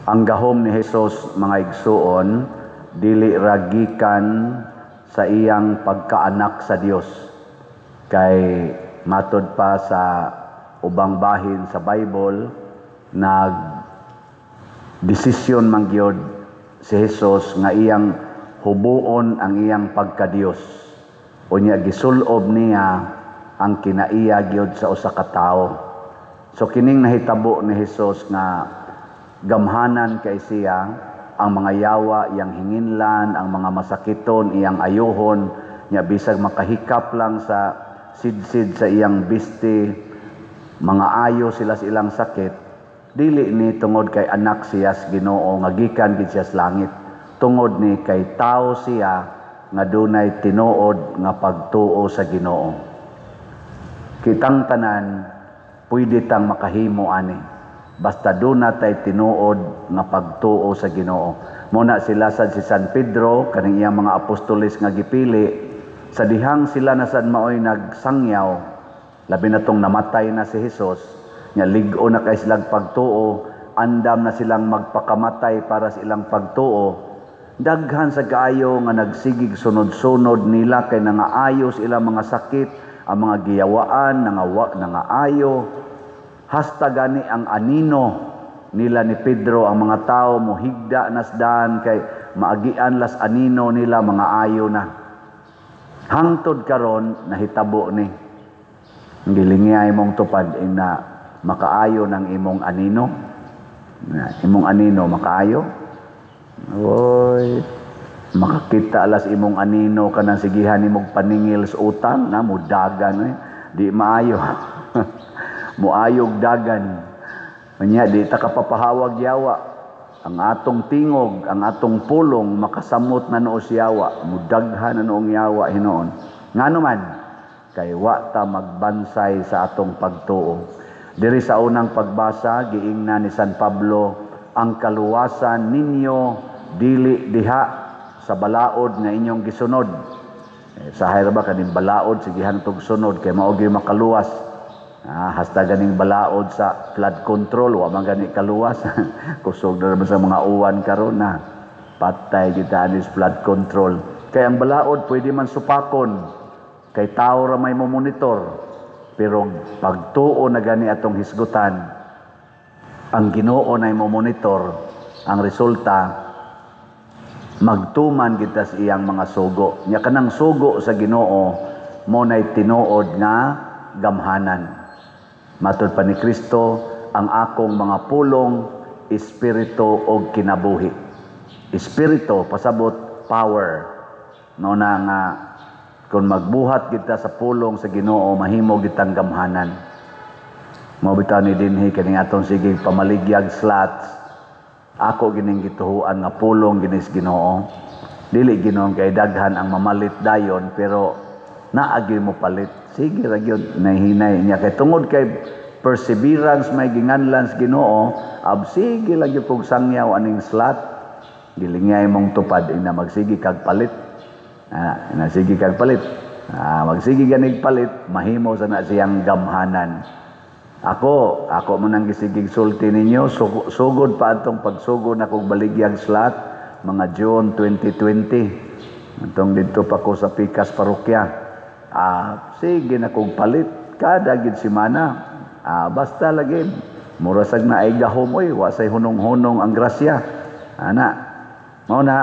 Ang gahom ni Jesus, mga igsuon, dili ra gikan sa iyang pagkaanak sa Dios. Kay matod pa sa ubang bahin sa Bible, nag desisyon man gyud si Jesus nga iyang hubuon ang iyang pagkadiyos. Unya gisulob niya ang kinaiya gyud sa usa ka tawo. So kining nahitabo ni Jesus nga gamhanan kay siya, ang mga yawa iyang hinginlan, ang mga masakiton iyang ayuhon, nya bisag makahikap lang sa sidsid sa iyang biste, mga ayo sila sa ilang sakit, dili ni tungod kay anak siya sa Ginoo nga gikan gid siya sa langit. Tungod ni kay tao siya nga dunay tinuod nga pagtuo sa Ginoo. Kitang tanan pwede tang makahimo ani basta duna tay tinuod nga pagtuo sa Ginoo. Muna sila sad si San Pedro kaning iyang mga apostoles nga gipili, sa dihang sila na sad maoy nagsangyaw, labi na tong namatay na si Jesus, nya lig-o na kay silang pagtuo, andam na silang magpakamatay para sa ilang pagtuo. Daghan sa kaayo nga nagsigig sunod-sunod nila kay nangaayo sa ilang mga sakit, ang mga giyawaan nangaayo. Hasta gani ang anino nila ni Pedro, ang mga tao mohigda nasdan kay maagian las anino nila, mga ayo na. Hangtod karon nahitabo ni. Gilingay mong tupad ina makaayo ng imong anino. Na, imong anino makaayo. Oy, makakita alas imong anino kanang sigihan nimong paningil sa utang na mudagan eh. Di maayo. Muayog dagan. Unya di ta kapapahawag yawa. Ang atong tingog, ang atong pulong makasamot na noos yawa, mudaghan na noong yawa hinoon. Ngano man kay wa ta magbansay sa atong pagtuo. Diri sa unang pagbasa, giingna ni San Pablo, ang kaluwasan ninyo dili diha sa balaod nga inyong gisunod. Eh, sahay ra ba kaning balaod sigihan tog sunod kay mao gyud makaluwas. Hasta ganing balaod sa flood control wa man gani kaluwas. Kusog na sa mga uwan karon na patay kita anis flood control. Kay ang balaod pwede man supakon kay tao ra may mo-monitor. Pero pagtuo na gani atong hisgutan, ang Ginoo na mo-monitor, ang resulta magtuman kita sa iyang mga sugo. Nya kanang sugo sa Ginoo mo nay tinuod nga gamhanan. Matod pa ni Kristo, ang akong mga pulong espiritu og kinabuhi. Espiritu pasabot power. No na nga kung magbuhat kita sa pulong sa Ginoo, mahimo gitang gamhanan. Mao bitaw ni dinhi kaning atong sige pamaligyag slots. Ako gining gituhuan nga pulong ginis Ginoo. Dili Ginoo kay daghan ang mamalit dayon, pero naagi mo palit. Sige ra gyud nahinay niya kay tungod kay perseverance may ginganlan sa Ginoo, ab sige lang gyud kog sangyaw aning slot. Gilingay mong tupad ina magsige kag palit. Ina sige kag palit. Magsige ganig palit, mahimo sa na siyang gamhanan. Ako mo nang gisigig sulti ninyo, sugod pa atong pagsugod na kog baligyag slot, mga June 2020. Atong didto pa ko sa Pikas Parokya. Sige na kog palit kada gid semana. Basta lagi mura sag na ay gahom oy, wa say hunong-hunong ang grasya. Ana, mao na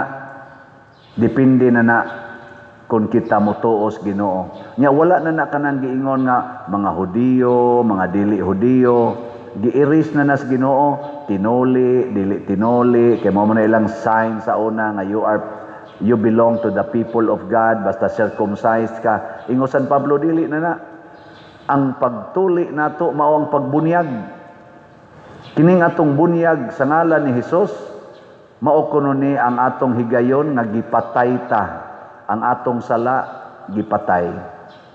depende na na kung kita motuos Ginoo. Nya wala na na kanang giingon nga mga Hudiyo, mga dili Hudiyo, giiris na nas Ginoo, tinuli, dili tinuli, kay mao man na ilang sign sa una nga you belong to the people of God basta circumcised ka. Ingon San Pablo, dili na na. Ang pagtuli nato mao ang pagbunyag. Kining atong bunyag sa ngalan ni Hesus, mao kuno ni ang atong higayon nga gipatay ta. Ang atong sala gipatay.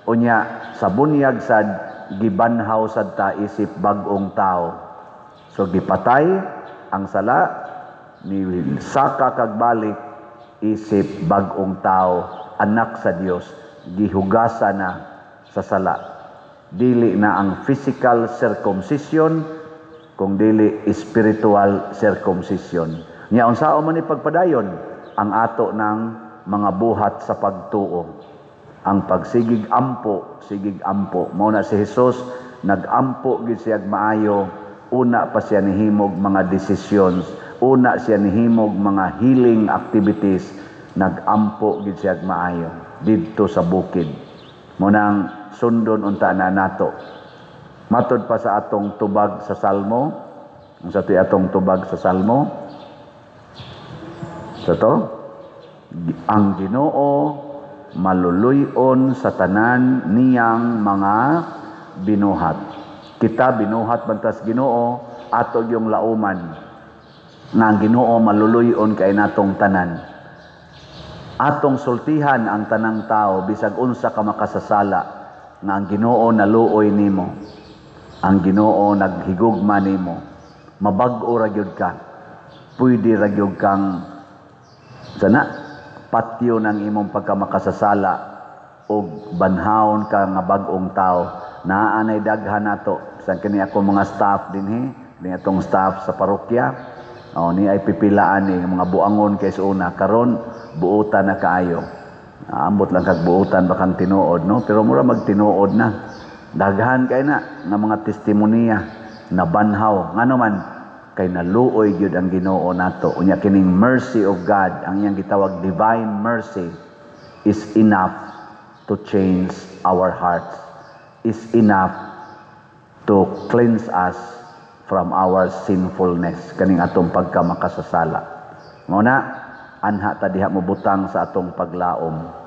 Unya sa bunyag sad gibanhaw sad ta isip bag-ong tao. So gipatay ang sala ni saka kag balik isip bag-ong tao, anak sa Dios, gihugasa na sa sala. Dili na ang physical circumcision Kung dili spiritual circumcision. Nya unsaon man ni pagpadayon ang ato ng mga buhat sa pagtuo? Ang pagsigig ampo, sigig ampo. Mao na si Jesus, nagampo gid siya maayo, una pa siya nihimog mga decisions, una siya nihimog mga healing activities, nagampo gid siya maayo didto sa bukid. Mao nang sundon unta na nato. Matod pa sa atong tubag sa Salmo, unsa to'y atong tubag sa Salmo? Sa to? Ang Ginoo maluluyon sa tanan niyang mga binuhat. Kita, binuhat man tas Ginoo, ato yung lauman nga ang Ginoo maluluyon kay natong tanan. Atong sultihan ang tanang tao, bisag unsa ka makasasala, nga ang Ginoo naluoy nimo. Ang Ginoo naghigugma nimo. Mabag-o ra gyud ka. Pwede ra gyud kang sana patyo ng imong pagkamakasasala og banhawon ka nga bag-ong tao. Naa nay daghan nato sa kini ako mga staff dinhi, ni atong staff sa parokya. O ni ay pipilaan ni mga buangon kay sa una, karon buutan na kaayo. Ambot lang kag buutan bakang tinuod, no? Pero mura magtinuod na. Daghan kay na nga mga testimonya na banhaw, ngano man kay naluoy gyud ang Ginoo nato. Unya kining mercy of God, ang iyang gitawag divine mercy, is enough to change our hearts, is enough to cleanse us from our sinfulness, kaning atong pagkamakasasala. Mao na anha ta diha mobutang sa atong paglaom.